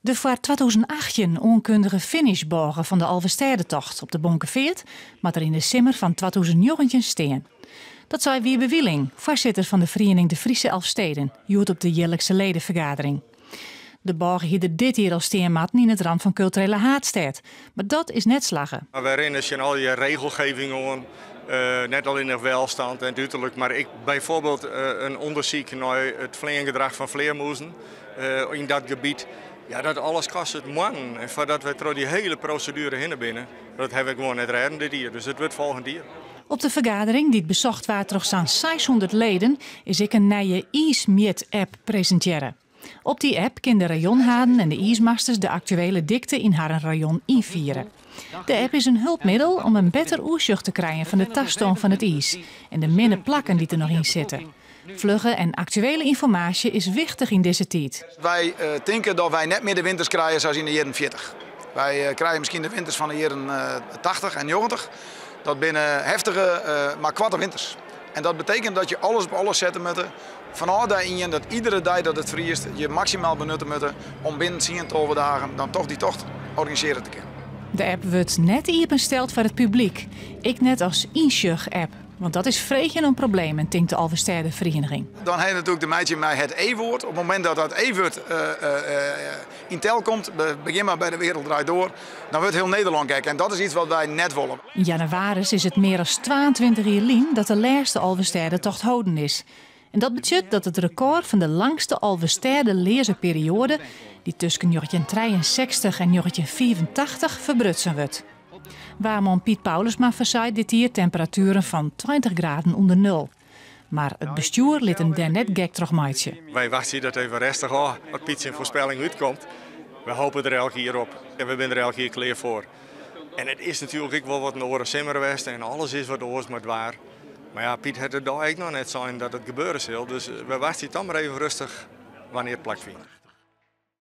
De foar 2018 oankundige finishbôge fan de Alvestêdetocht op de Bonkefeart moat der yn de simmer fan 2019 stean. Dat sei Wiebe Wieling, foarsitter fan de feriening De Friese Elfsteden, hjoed op de jierlikse ledefergadering. De bôge hie der dit jier al stean moatten yn it ramt fan Kulturele Haadstêd, mar dat is net slagge. Wy rinne tsjin allegear regelgeving oan, net allinnich welstand en it uterlik, mar ek byfoarbyld in ûndersyk nei it fleangedrach fan flearmûzen yn dat gebiet. Ja, dat alles kostet moannen en foardat wy troch dy hiele proseduere hinne binne, dat hawwe wy gewoan net rêden dit jier, dus it wurdt folgjend jier. Op de fergadering, dy't besocht waard troch sa'n 600 leden, is ek in nije iismjit-app presintearre. Op dy app kin de rayonhaden en de iismasters de aktuele dikte yn harren rayon ynfiere. De app is in hulpmiddel om in better oersjoch te krijen fan de tastân fan it iis en de minne plakken dy't der noch yn sitte. Flugge en aktuele ynformaasje is wichtich yn dizze tiid. Wy tinke dat wy net mear de winters krije sa as yn de jierren 40. Wy krije miskien de winters fan de jierren 80 en 90. Dat binne heftige, mar koarte winters. En dat betekent dat je alles op alles sette moatte fanôf dei ien, dat iedere dei dat it friest je maksimaal benutte moatte om binnen tsien, 12 dagen dan toch dy tocht organisearje te kinnen. De app wurdt net iepensteld foar it publyk, ek net as ynsjoch-app. Want dat is freegjen om problemen, tinkt de Alvestêdeferiening. Dan ha je natuerlik te meitsjen mei het E-woord. Op it momint dat dat E-wurd yn tel komt, begjin mar by De Wereld Draait Door, dan wurdt hiel Nederlân gek. En dat is iets wat wy net wolle. Yn jannewaris is it mear as 22 jier lyn dat de lêste Alvestêdetocht holden is. En dat betsjut dat it rekôr fan de langste Alvestêdeleaze perioade, dy't tusken 1963 en 1985 ferbrutsen wurdt. Waarman Piet Paulusma foarseit dit jier temperatueren fan 20 graden ûnder nul. Mar it bestjoer lit him dêr net gek troch meitsje. Wy wachtsje dat even rêstich ôf wat Piet syn foarspelling útkomt. Wy hoopje der elk jier op en we binne der elk jier klear foar. En it is natuerlik ek wol wat in oare simmer west en alles is wat oars mei it waar. Mar ja, Piet hat it dei ek noch net sein dat it gebeure sil, dus we wachtsje dan mar even rêstich wannear't it plakfynt.